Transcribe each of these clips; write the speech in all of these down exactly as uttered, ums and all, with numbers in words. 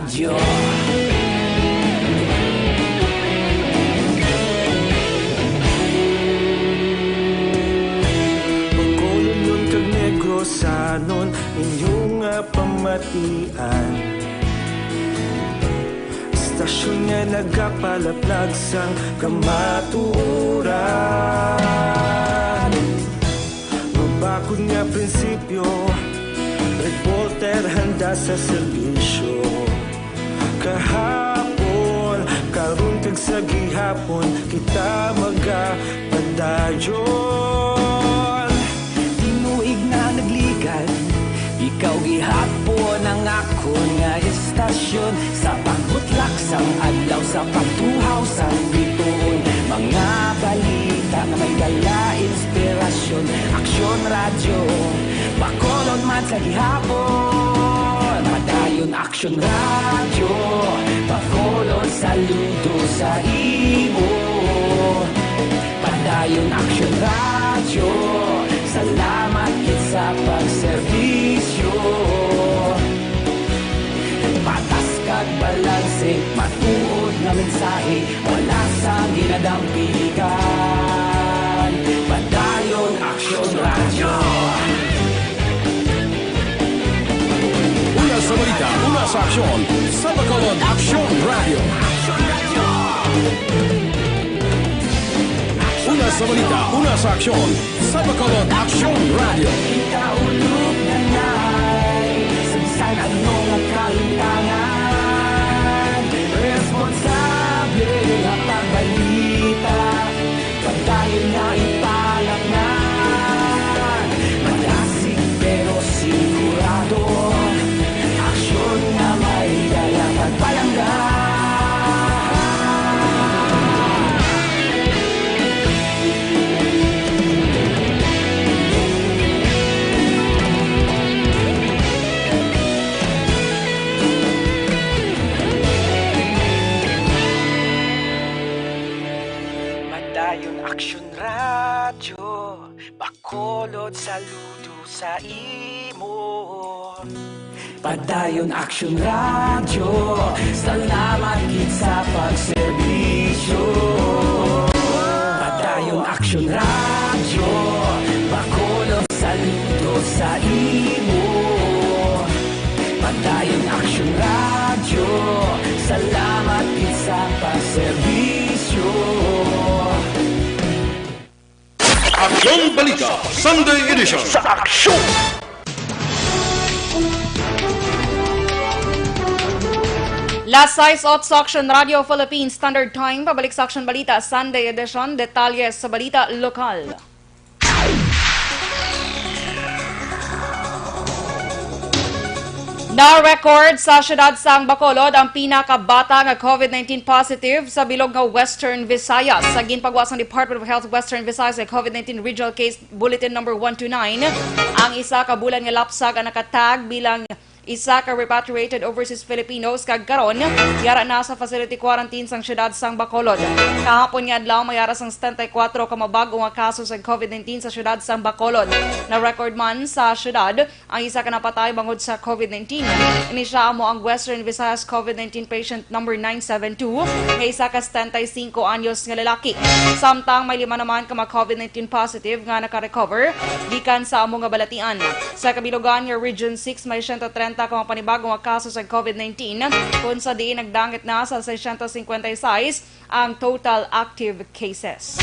Radyo. Bacolodnon kag Negrosanon, inyo nga pamatian. Istasyon nga nagapalaplag sang kamatuoran. Mabakod nga prinsipyo, reporter handa sa serbisyo. Kahapon, karon kag sa gihapon, kita magapadayon. Tinuig na nagligad, ikaw gihapon ang akon nga istasyon. Sa pagbutlak sang adlaw, sa pagtuhaw sang bituon, mga balita nga may dala inspirasyon. Aksyon Radyo, Bacolod man sa gihapon. Padayon Aksyon Radyo, Bacolod saludo sa imo. Padayon Aksyon Radyo, salamat gid sa pagserbisyo. Patas kag balanse, matuod nga mensahe, wala sang ginadampigan. Padayon Aksyon Radyo. Una sa balita, una sa aksyon, sa Bacolod Aksyon Radyo. Una sa balita, una sa aksyon, sa Bacolod Aksyon Radyo. Kita ulog na nay, sa bisan ano nga kalimtangan, responsable nga pagbalita. Padayon nga ipalatnan, malasig pero sigurado. Aksyon nga may dala kag palangga. Padayon Aksyon Radyo, Bacolod saludo sa imo. Padayon Aksyon Radyo, salamat gid sa pagserbisyo. Padayon Aksyon Radyo, Bacolod saludo sa imo. Padayon Aksyon Radyo, salamat gid sa pagserbisyo. Aksyon Balita, Sunday Edition. Sa Aksyon! Las sais otso, Aksyon Radio Philippine Standard Time. Pabalik sa Aksyon Balita, Sunday Edition. Detalye sa balita lokal. Na-record sa siyudad sang Bacolod ang pinakabata nga COVID nineteen positive sa bilog nga Western Visayas. Sa ginpagawa sang Department of Health Western Visayas nga COVID nineteen Regional Case Bulletin Number one two nine, ang isa ka bulan nga lapsag ang nakatag bilang isa ka repatriated overseas Filipinos, kag karon yara na sa facility quarantine sang siyudad sang Bacolod. Kahapon nga adlaw, may yara sang setenta y cuatro ka mga bag-o nga kaso sa COVID nineteen sa siyudad sang Bacolod. Na-record man sa siyudad ang isa ka napatay bangod sa COVID nineteen. Ini sia amo ang Western Visayas COVID nineteen patient number nine seven two, nga isa ka setenta y cinco anyos nga lalaki. Samtang may lima naman ka mga COVID nineteen positive nga naka-recover gikan sa amo nga balatian. Sa kabilugan nga Region six, may siyento trenta ka mga panibago nga kaso sa COVID nineteen, kun sa diin nagdangit na sa sesenta singkwenta y sais ang total active cases.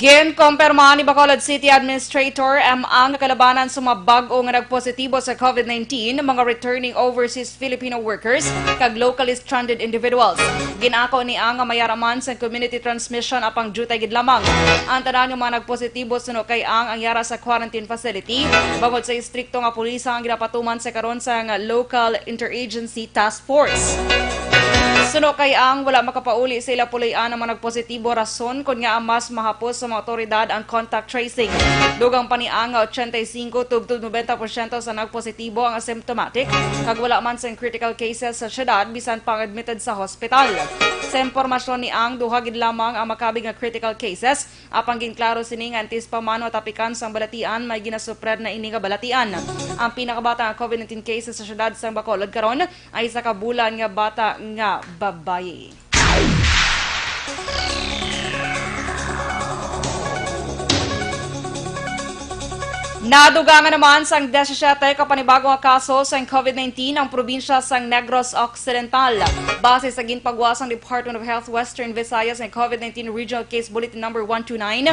Ginkumpirma ni Bacolod City Administrator M. Ang kalabanan sa mga bag-o nga nagpositibo sa COVID nineteen, mga returning overseas Filipino workers, kag locally stranded individuals. Gin-ako ni Ang nga may yara man sa community transmission apang diutay gid lamang ang tanan nga mga nagpositibo suno kay Ang ang yara sa quarantine facility bangod sa istrikto nga pulisang ginapatuman sa karon sang Local Interagency Task Force. Suno kay Ang, wala makapauli sa ila puloy-an ang mga nagpositibo, rason kon ngaa mas mahapos sa mga awtoridad ang contact tracing. Dugang pa ni Ang nga ochenta y cinco tubtob nobenta porsyento sa nagpositibo ang asymptomatic kag wala man sing critical cases sa siyudad bisan pa ang admitted sa hospital. Sa impormasyon ni Ang, duha gid lamang ang makabig nga critical cases Apang ginklaro sini nga antes pa man matapikan sang balatian, may ginasupred na ini nga balatian. Ang pinakabata nga COVID nineteen case sa siyudad sang Bacolod karon ay isa ka bulan nga bata nga babayi. Nadugangan naman sang diyesisiete ka panibago nga kaso sang COVID nineteen ang probinsya sang Negros Occidental. Base sa ginpagawa sang Department of Health Western Visayas nga COVID nineteen Regional Case Bulletin Number one two nine,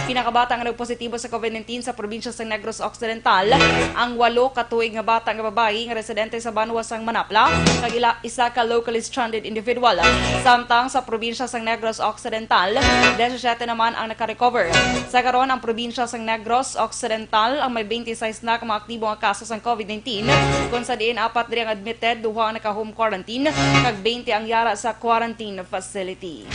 pinakabata nga nagpositibo sa COVID nineteen sa probinsya sang Negros Occidental ang walo ka tuig nga bata nga babayi nga residente sa banwa sang Manapla, kag ila isa ka locally stranded individual. Samtang sa probinsya sang Negros Occidental, diyesisiete naman ang nakarecover. Sa karon, ang probinsya sang Negros Occidental ang may twenty-six na ka mga aktibo nga kaso sang COVID nineteen, kung sa diin apat diri ang admitted, duha ang naka-home quarantine, kag twenty ang yara sa quarantine facility.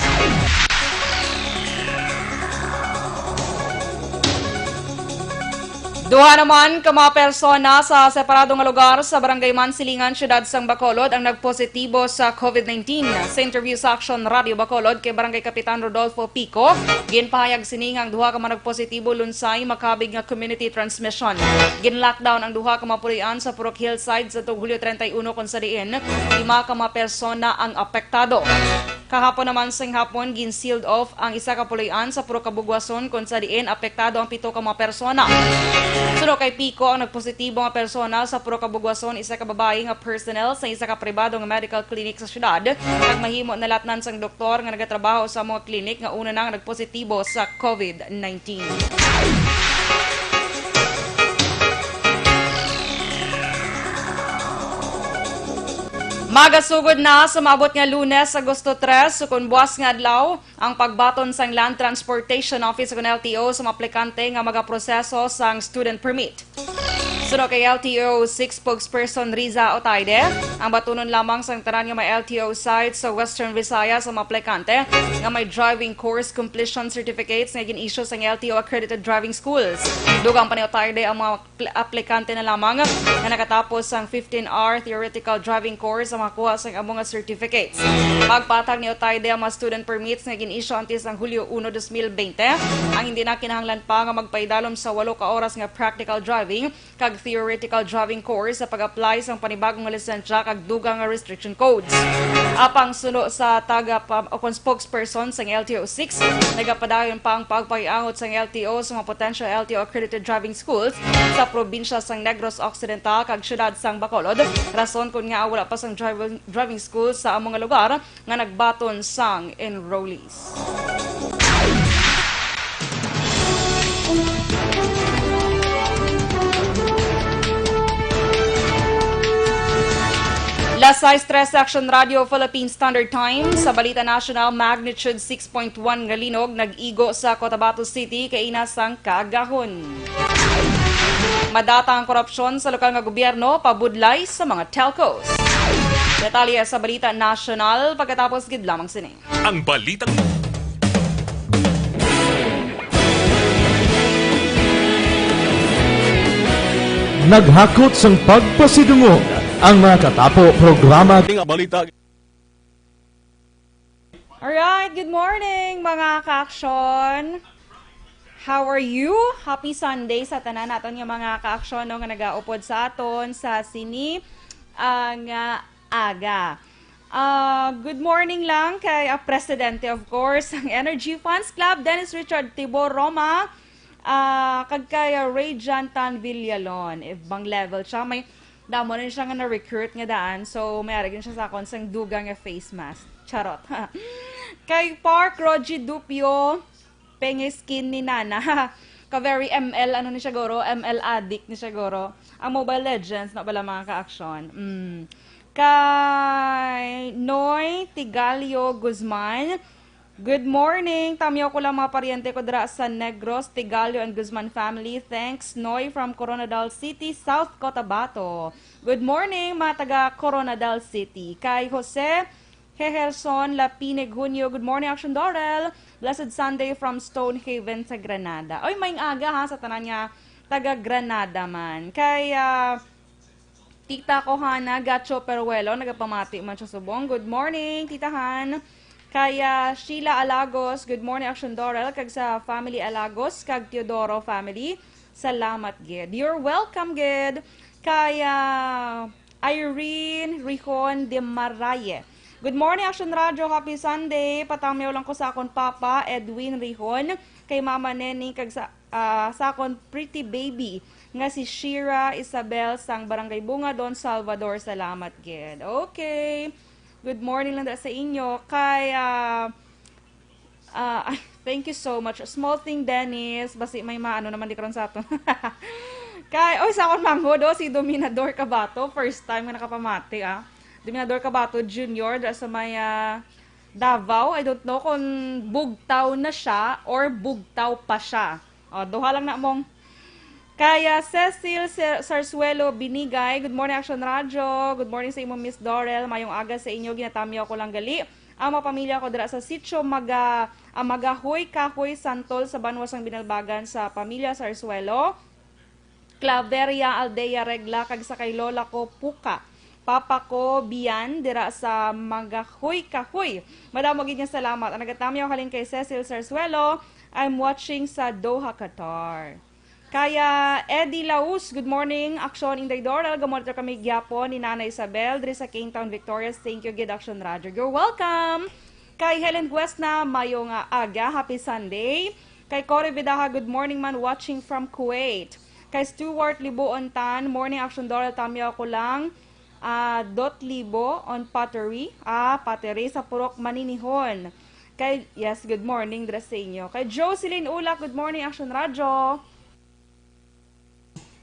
Duha naman ka mga persona sa separado nga lugar sa Barangay Mansilingan, Siyudad sang Bacolod, ang nagpositibo sa COVID nineteen. Sa interview sa Action Radio Bacolod kay Barangay Kapitan Rodolfo Pico, ginpahayag sini nga ang duha ka mga nagpositibo lunsay makabig nga community transmission. Gin-lockdown ang duha ka mga puloy-an sa Purok Hillside sa tuig Hulyo treinta y uno, kung sa diin lima ka mga persona ang apektado. Kahapon naman sing hapon, gin-sealed off ang isa ka puloy-an sa Purok Kabugwason, kung sa diin apektado ang pito ka mga persona. Suno kay Pico, ang nagpositibo nga persona sa Purok Kabugwason, isa ka babayi nga personnel sa isa ka pribado nga medical clinic sa syudad, kag mahimo nalatnan sang doktor nga nagatrabaho sa mga clinic nga una nang nagpositibo sa COVID nineteen. Magasugod na sa maabot nga Lunes, Agosto tres, ukon buas nga adlaw, ang pagbaton sang Land Transportation Office ukon L T O sa mga aplikante nga magaproseso sang student permit. Suno kay L T O six spokesperson Riza Otaide, ang batunon lamang sang tanan nga may L T O sites sa Western Visayas ang mga aplikante nga may driving course completion certificates nga gin-issue sang L T O accredited driving schools. Dugang pa ni Otaide, ang mga pl-, aplikante na lamang nga nakatapos sang fifteen-hour theoretical driving course ang makakuha sang amo nga certificates. Pagpatag ni Otaide, ang mga student permits nga gin-issue antes sang Hulyo uno, dos mil bente, ang hindi na kinahanglan pa nga magpaidalom sa walo ka oras nga practical driving kag theoretical driving course sa pag-apply sang panibago nga lisensya kag dugang nga restriction codes. Apang suno sa taga pa-, o kon spokesperson sang L T O six, nagapadayon pa ang pagpahiangot sang L T O sa mga potential L T O accredited driving schools sa probinsya sang Negros Occidental kag siyudad sang Bacolod, rason kon ngaa wala pa sang driving, driving school sa amo nga lugar nga nagbaton sang enrollees. Las sais trese, Action Radio Philippine Standard Time. Sa balita nasyonal, magnitude six point one nga linog nag-igo sa Cotabato City kaina sang kaagahon. Madata ang korupsyon sa lokal nga gobyerno, pabudlay sa mga telcos. Detalye sa balita nasyonal pagkatapos gid lamang sini. Ang balitang Naghakot sang pagpasidungog ang mga katapo programa. Nga balita. Alright, good morning, mga ka-aksyon. How are you? Happy Sunday sa tanan naton nga mga ka-aksyon, no, nga nagaupod sa aton sa sini, ah, nga aga. Ah, good morning lang kay, ah, presidente, of course, ang Energy Fans Club, Dennis Richard Tibor Roma, ah, kag kay, ah, Ray Jantan Villalon. Ibang level siya. May damo rin siya nga na-recruit nga daan. So, may ari gid siya sa akon sang dugang nga face mask. Charot. Kay Park Rogie Dupio, penge skin ni Nana. Ka very M L, ano ni siya, guro? M L addict ni siya, guro. Ang Mobile Legends, na bala, mga ka-aksyon. Mm. Kay Noy Tigalio Guzman, "Good morning. Tamyaw ko lang mga paryente ko dira sa Negros, Tigalio and Guzman family. Thanks, Noy, from Koronadal City, South Cotabato." Good morning, mga taga Koronadal City. Kay Jose Hehelson Lapine Junio, "Good morning, Action Dorel. Blessed Sunday from Stonehaven sa Granada." Oy, maayong aga ha sa tanan nga taga Granada man. Kay, ah, Tita ko, Hana Gacho Peruelo, nagapamati man siya subong. Good morning, Tita Han. Kaya Sheila Alagos, good morning, Action Doral, kag sa family Alagos, kag Teodoro family, salamat gid. You're welcome gid. Kaya Irene Rihon de Maraye, good morning, Action Radio, happy Sunday. Patamiw lang ko sa akon papa, Edwin Rihon, kay mama Neni, kag sa, ah, sa akon pretty baby nga si Shira Isabel sang Barangay Bunga, Don Salvador. Salamat gid. Okay. Good morning lang da sa inyo. Kay, ah, ah, thank you so much. Small thing, Dennis. Basi may maano naman di karon sa ato. Kay, oy, sa akon manghod, oh, si Dominador Cabato. First time nga nakapamati, ah. Dominador Cabato Junior, da sa may, ah, Davao. I don't know kung bugtaw na siya or bugtaw pa siya. O, duha lang na mong. Kaya Cecil Sar-, Sarsuelo Binigay, good morning, Action Radio. Good morning sa imo, Miss Dorel. Mayong aga sa inyo. Ginatamyaw ko lang gali ang mga pamilya ko dira sa Sitio Maga-, ah, Magahoy, Kahoy, Santol, sa banwa sang Binalbagan, sa pamilya Sarsuelo, Claveria, Aldea, Regla, kag sa kay lola ko, Puka. Papa ko, Bian, dira sa Magahoy, Kahoy. Madamo gid nga salamat. Ang nagatamyaw halin kay Cecil Sarsuelo, I'm watching sa Doha, Qatar. Kaya Eddie Laus, good morning, Action Inday Doral. Gamonitor kami gyapon ni Nanay Isabel diri sa Kingtown, Victorias. Thank you gid, Action Radio. You're welcome. Kay Helen Guesna, mayo nga aga, happy Sunday. Kay Cory Vidaja, good morning man, watching from Kuwait. Kay Stuart Libuon Tan, morning, Action Doral, tamyaw ko lang. Ah, Dot Libo on Pottery. Ah, Pottery sa Purok Maninihon. Kay, yes, good morning, dira sa inyo. Kay Jocelyn Ulak, good morning, Action Radio.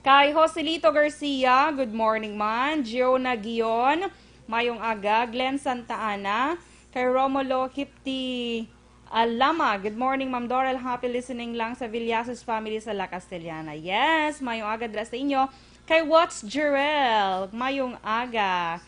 Kay Joselito Garcia, good morning man. Giona Gion, mayong aga. Glenn Santa Ana. Kay Romulo Hipti Alama, good morning, Ma'am Dorel. Happy listening lang sa Villasos family sa La Castellana. Yes, mayong aga dira sa inyo. Kay What's Jerel, mayong aga.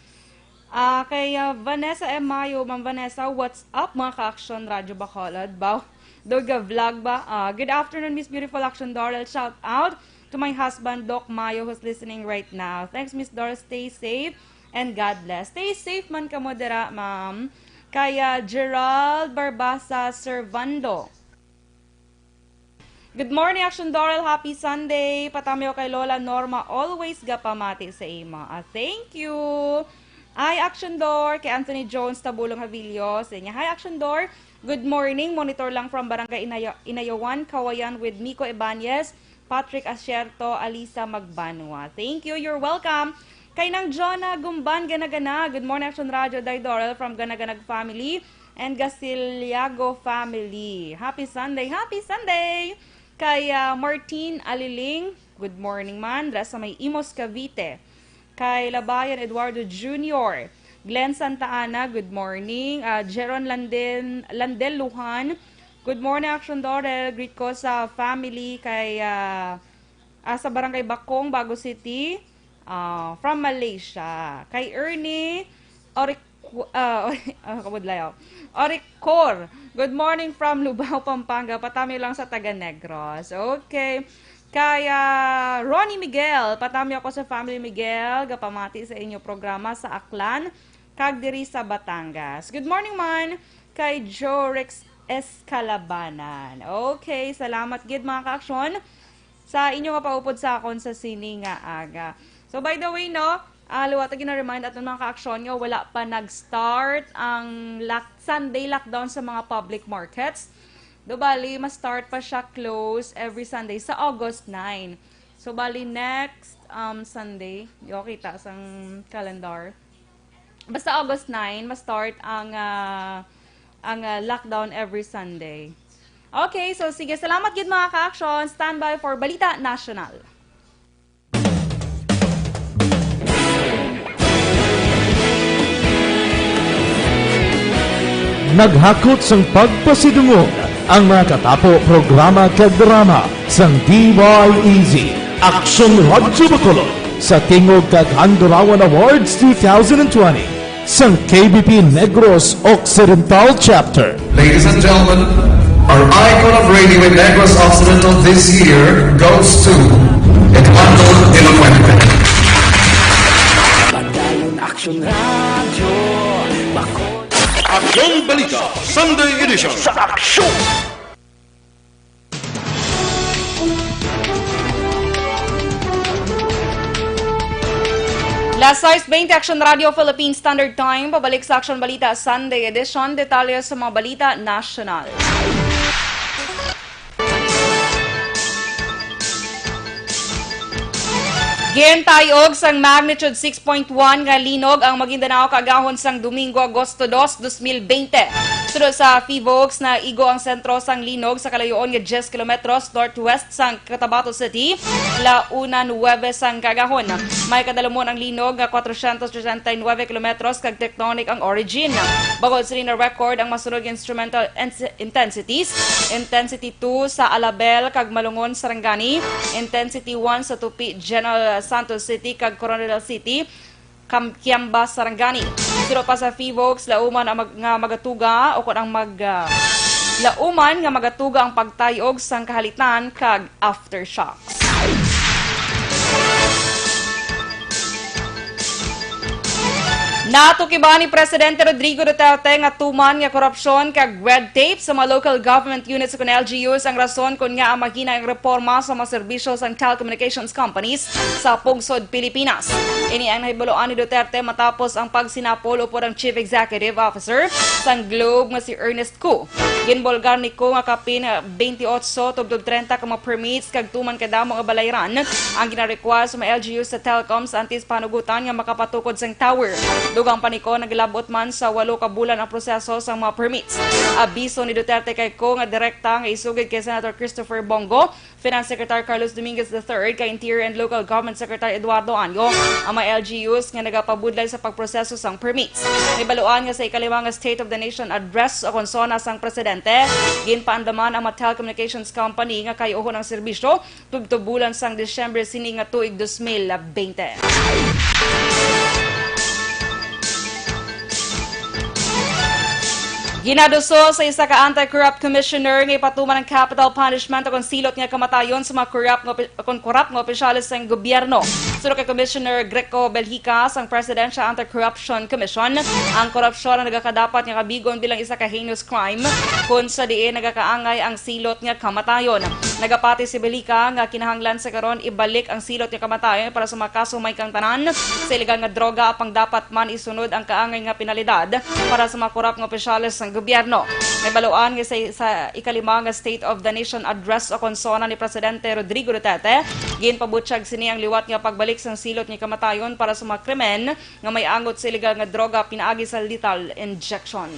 Ah, kay, ah, Vanessa M. Mayo, Ma'am Vanessa, what's up, mga ka-action, Radyo Bacolod? Baw, daw ga-vlog ba? Ah, good afternoon, Miss Beautiful Action Doral. Shout out to my husband, Doc Mayo, who's listening right now. Thanks, Miss Doral. Stay safe and God bless. Stay safe man kamo dira, ma'am. Kay, ah, Gerald Barbasa Servando. Good morning, Action Doral. Happy Sunday. Patamiw kay Lola Norma, always gapamati sa imo. Ah, thank you. Ay, Action Dor, kay Anthony Jones, Tabulong Havillo. Sa inyo, hi, Action Dor. Good morning. Monitor lang from Barangay Inaya-, Inayawan, Kawayan with Miko Ibanez, Patrick Asierto, Alisa Magbanwa. Thank you. You're welcome. Kay Nang Jonah Gumban, Ganagana. Good morning, Action Radio, Day Doral from Ganaganag family and Gasiliago family. Happy Sunday! Happy Sunday! Kay, ah, Martin Aliling, good morning man, dra sa may Imus, Cavite. Kay Labayan Eduardo Junior, Glenn Santa Ana, good morning. Ah, Jeron Landen, Landel Luhan, good morning, Action Dorel. Greet ko sa family kay, ah, ah, sa Barangay Bakong, Bago City. Ah, from Malaysia. Kay Ernie Oric-, ah, ah, kabudlay, oh. Oricor. Good morning from Lubao, Pampanga. Patami lang sa taga Negros. Okay. Kay, ah, Ronnie Miguel. Patami ako sa family Miguel. Gapamati sa inyo programa sa Aklan kag diri sa Batangas. Good morning man kay Jorex Escalabanan. Okay, salamat gid, mga ka-aksyon, sa inyo nga paupod sa akon sa sini nga aga. So, by the way, no, ah, liwat gina-remind aton, mga ka-aksyon, nga wala pa nag-start ang lock-, Sunday lockdown sa mga public markets. Do bali, ma-start pa siya close every Sunday sa August nine. So, bali, next, um, Sunday, di ko kita sang calendar. Basta August nine, ma-start ang, ah, ang, ah, lockdown every Sunday. Okay, so sige, salamat gid, mga ka-action. Standby for Balita National. Naghakot sang pagpasidungog ang mga katapo, programa kag drama sang D Y E Z, Aksyon Radyo Bacolod, sa Tingog kag Handurawan Awards two thousand twenty sang K B P Negros Occidental Chapter. Ladies and gentlemen, our icon of radio in Negros Occidental this year goes to Eduardo de la Fuente. Padayon Aksyon Radyo Bacolod. Aksyon Balita Sunday Edition. Sa aksyon! Las sais bente, Aksyon Radio Philippine Standard Time. Pabalik sa Aksyon Balita Sunday Edition. Detalye sa mga balita nasyonal. Gintayog sang magnitude six point one nga linog ang Maguindanao kaagahon sang Domingo, Agosto dos, dos mil bente. Suno sa PHIVOLCS, naigo ang sentro sang linog sa kalayoon nga diyes kilometros northwest sang Cotabato City, la una nuwebe sang kaagahon. May kadalumon ang linog nga kwatrocientos ochenta y nuebe kilometros kag tectonic ang origin. Bangod sini na-record ang masunod nga instrumental ins-, intensities. Intensity two sa Alabel kag Malungon, Sarangani. Intensity one sa Tupi, General Santos City kag Coronadal City, Cam-, Kiamba, Sarangani. Suno pa sa PHIVOLCS, lauman ang mag-, nga magatuga o kon ang mag-, ah, lauman nga magatuga ang pagtayog sang kahalitan kag aftershocks. Natukiban ni Presidente Rodrigo Duterte nga tuman nga korupsyon kag red tape sa mga local government units kon L G Us ang rason kon ngaa mahina ang reforma sa mga serbisyo sang telecommunications companies sa pungsod Pilipinas. Ini ang nahibaluan ni Duterte matapos ang pagsinapol upod ang Chief Executive Officer sang Globe nga si Ernest Koo. Ginbulgar ni Koo nga kapin bente otso tubtob treinta ka mga permits kag tuman kadamo nga balayran ang ginarequire sa mga L G Us sa telecoms antes panugutan nga makapatukod sang tower. Dugang pa ni Koo, naglabot man sa walo ka bulan ang proseso sang mga permits. Abiso ni Duterte kay Koo nga direkta nga isugid kay Senator Christopher Bong Go, Finance Secretary Carlos Dominguez the third, kay Interior and Local Government Secretary Eduardo Año ang mga L G Us nga nagapabudlay sa pagproseso sang permits. Nahibaluan nga sa ikalima nga State of the Nation Address o konsona sang Presidente, ginpaandaman ang mga telecommunications company nga kayuhon ang serbisyo tubtob bulan sang Disyembre sini nga tuig dos mil bente. Ginaduso sa isa ka anti-corrupt commissioner nga ipatuman ang capital punishment o kon silot nga kamatayon sa mga corrupt nga opi-, kon corrupt nga opisyales sang gobyerno. Suno kay Commissioner Greco Beljica sang Presidential Anti-Corruption Commission, ang korupsyon ang nagakadapat nga kabigon bilang isa ka heinous crime, kon sa diin nagakaangay ang silot nga kamatayon. Nagapati si Beljica nga kinahanglan sa karon ibalik ang silot nga kamatayon para sa mga kaso may kangtanan sa iligal nga droga, apang dapat man isunod ang kaangay nga penalidad para sa mga korap nga opisyales sang gobyerno. Nahibaluan nga sa, sa ikalima nga State of the Nation Address o konsona ni Presidente Rodrigo Duterte, ginpabutyag sini ang liwat nga pagbalik sang silot nga kamatayon para sa mga krimen nga may angot sa iligal nga droga pinaagi sa lethal injection.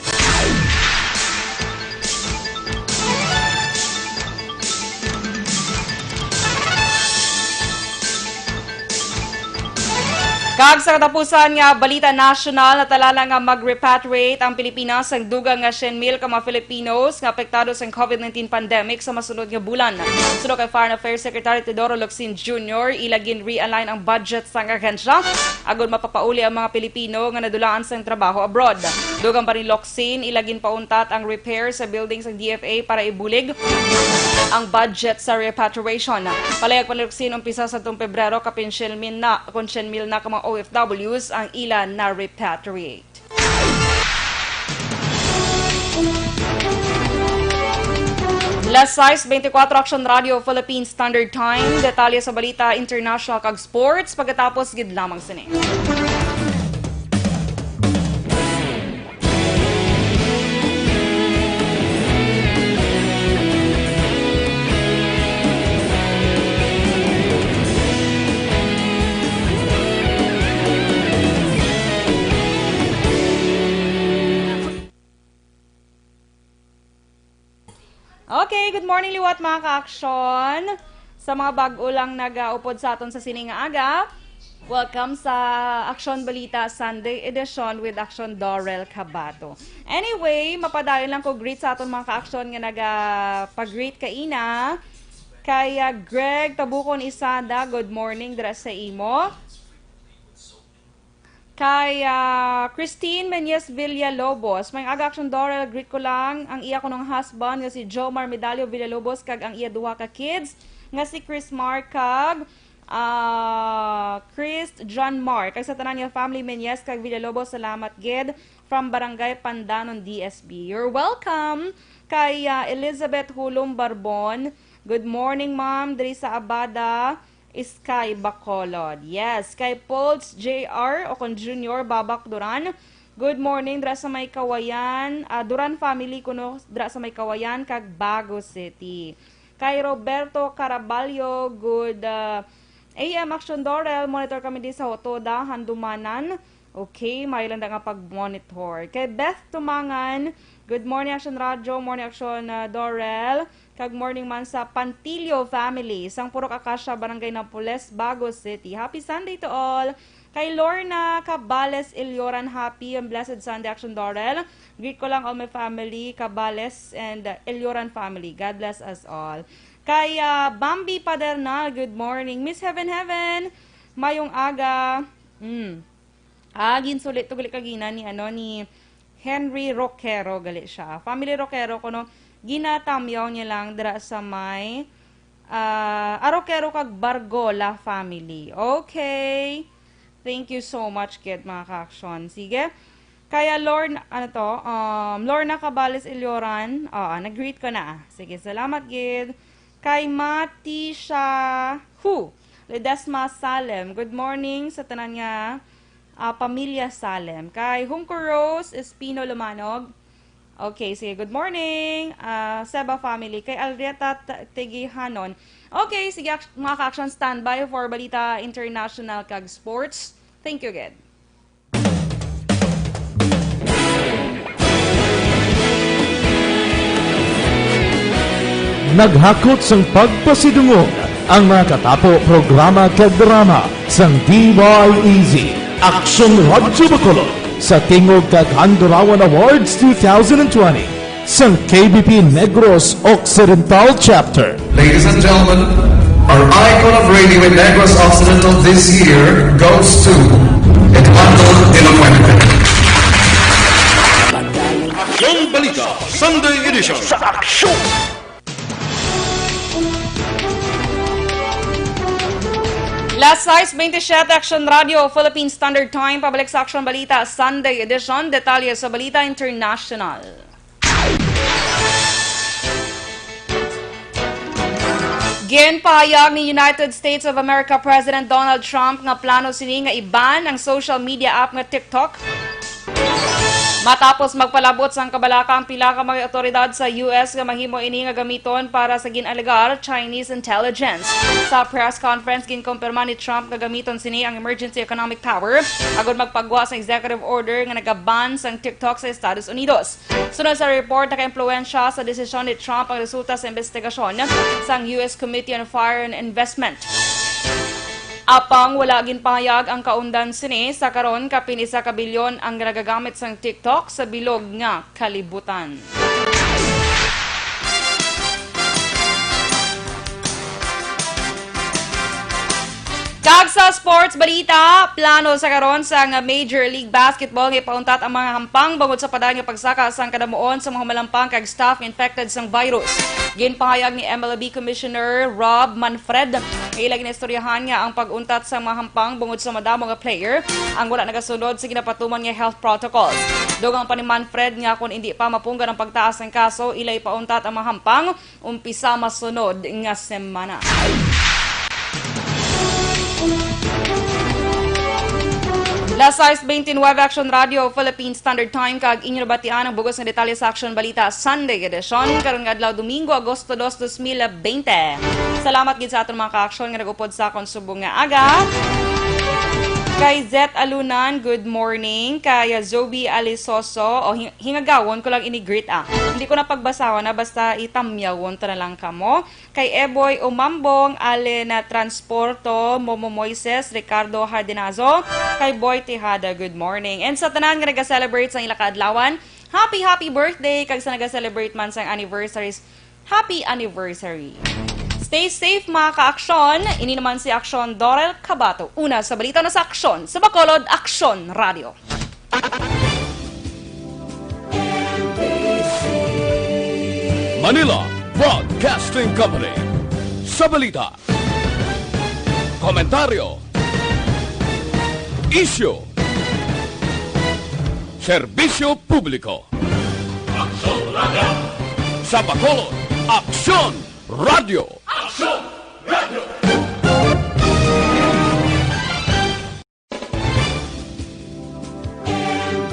Kag sa katapusan nga balita nasyonal, natalana nga mag-repatriate ang Pilipinas sang dugang nga syen mil ka mga Filipinos nga apektado sang COVID nineteen pandemic sa masunod nga bulan. Suno kay Foreign Affairs Secretary Teodoro Locsin Junior, ila gin-realign ang budget sang ahensya agud mapapauli ang mga Pilipino nga nadulaan sang trabaho abroad. Dugang pa ni Locsin, ila ginpauntat ang repair sa building sang D F A para ibulig ang budget sa repatriation. Palayag pa ni Locsin, umpisa sa tong Pebrero, kapin syen mil na, kon syen mil na ka mga O F Ws ang ila na-repatriate. Las sais bente kuwatro, Aksyon Radio Philippine Standard Time. Detalye sa balita international kag sports pagkatapos gid lamang sini. Okay, good morning liwat, mga ka-aksyon. Sa mga bag-o lang nagaupod sa aton sa sini nga aga, welcome sa Aksyon Balita Sunday Edition with Aksyon Dorel Cabato. Anyway, mapadayon lang ko greet sa aton mga ka-aksyon nga nagapag-greet kaina. Kay, ah, Greg Tabukon Isada, good morning dira sa imo. Kay, ah, Christine Menyes Villalobos, may aga, Aksyon Dorel, greet ko lang ang iya kunong husband nga si Jomar Medalio Villalobos kag ang iya duha ka kids nga si Chris Mark kag, ah, Chris John Mark. Kag sa tanan nga family, Menyes kag Villalobos, salamat gid. from Barangay Pandanon, D S B. You're welcome. Kay, ah, Elizabeth Hulom Barbon, "Good morning, ma'am, diri sa Abada, Sky, Bacolod." Yes, kay Polds J R o kon Junior Babak Duran, "Good morning, dira sa may Kawayan, ah, Duran family kuno, dira sa may Kawayan kag Bago City." Kay Roberto Caraballo, "Good, ah, A M Action Dorel, monitor kami di sa Hotoda, Handumanan." Okay, maayo lang da nga pag-monitor. Kay Beth Tumangan, "Good morning, Action Radio, morning, Action, ah, Dorel, kag morning man sa Pantilio family, sang Purok Acacia, Barangay Napoles, Bago City. Happy Sunday to all." Kay Lorna Cabales Ilioran, "Happy and blessed Sunday, Action Dorel. Greet ko lang all my family, Cabales and, uh, Ilioran family. God bless us all." Kay, uh, Bambi Padernal, "Good morning, Miss Heaven Heaven. Mayong aga." Mm. Ah, ginsulit to gali kagina ni, ano, ni Henry Roquero gali siya. Family Roquero kuno, ginatamyaw niya lang dira sa may, ah, Roquero kag Bargola family. Okay. Thank you so much, kid, mga ka-action. Sige. Kaya Lorna, ano to? Um, Lorna Cabales Ilioran. Oo, nag-greet ko na. Sige, salamat, gid. Kay Mati siya, who? Ledesma Salem. "Good morning sa tanan nga, ah, pamilya Salem." Kay Hungko Rose Espino Lumanog. Okay, sige. "Good morning, ah, Seba family." Kay Alrieta T-, Tigihanon. Okay, sige, ak-, mga ka-action, standby for balita international kag sports. Thank you, gid. Naghakot sang pagpasidungog ang mga katapo, programa kag drama sang D Y E Z, Aksyon Radyo Bacolod, sa tingog kag Handurawan Awards two thousand twenty sang K B P Negros Occidental Chapter. Ladies and gentlemen, our icon of radio in Negros Occidental this year goes to Eduardo de la Fuente. Aksyon Balita, Sunday Edition. Sa Aksyon! Las sais bentisiete, Aksyon Radio, Philippine Standard Time, pabalik sa Aksyon Balita, Sunday Edition. Detalye sa balita international. Ginpahayag ni United States of America President Donald Trump nga plano sini nga i-ban ang social media app nga TikTok. Matapos magpalabot sang kabalaka ang pila ka mga awtoridad sa U S nga mahimo ini nga gamiton para sa gin-alegar Chinese intelligence. Sa press conference, ginkumpirma ni Trump nga gamiton sini ang emergency economic power agud magpagwa sa executive order nga nagaban sang TikTok sa Estados Unidos. Sunod sa report, nakaimpluwensya sa desisyon ni Trump ang resulta sa investigasyon sang U S Committee on Foreign Investment. Apang wala ginpahayag ang kaundan sini, sa karon kapin isa ka bilyon ang nagagamit sang TikTok sa bilog nga kalibutan. Kag sa sports balita, plano sa karon sang Major League Basketball nga ipauntat ang mga hampang bangod sa padayon nga pagsaka sang kadamuon sa mga humalampang kag staff nga infected sang virus. Ginpahayag ni M L B Commissioner Rob Manfred nga ila ginaistoryahan nga ang pag-untat sang mga hampang bangod sa madamo nga player ang wala nagasunod sa ginapatuman nga health protocols. Dugang pa ni Manfred nga kon indi pa mapunggan ang pagtaas sang kaso, ila ipauntat ang mga hampang umpisa masunod nga semana. Las sais bentisiete, Aksyon Radio, Philippine Standard Time, kag inyo nabatian ang bug-os nga detalye sa Aksyon Balita Sunday Edition, karon nga adlaw, Domingo, Agosto dos, dos mil bente. Salamat gid sa aton mga ka-aksyon nga nag-upod sa akon subong nga aga. Kay Zet Alunan, good morning. Kay Zoe Alisoso, o hi-, hingagawon ko lang ini greet, ah. Hindi ko na pagbasahon na, basta itamyawon ta na lang kamo. Kay Eboy Umambong, Allen Transporto, Momo Moises, Ricardo Hardenazo, kay Boy Tejada, good morning. And sa tanan nga nag-celebrate sa ila kaadlawan, happy, happy birthday! Kag sa nag-celebrate man sang anniversaries, happy anniversary! Stay safe, mga ka-aksyon. Ini naman si Aksyon Dorel Cabato. Una sa balita na sa Aksyon, sa Bacolod, Aksyon Radio. Manila Broadcasting Company. Sa balita, komentaryo, isyu, Serbisyo publiko. Aksyon Radio. Sa Bacolod, Aksyon Radio. Aksyon Radio.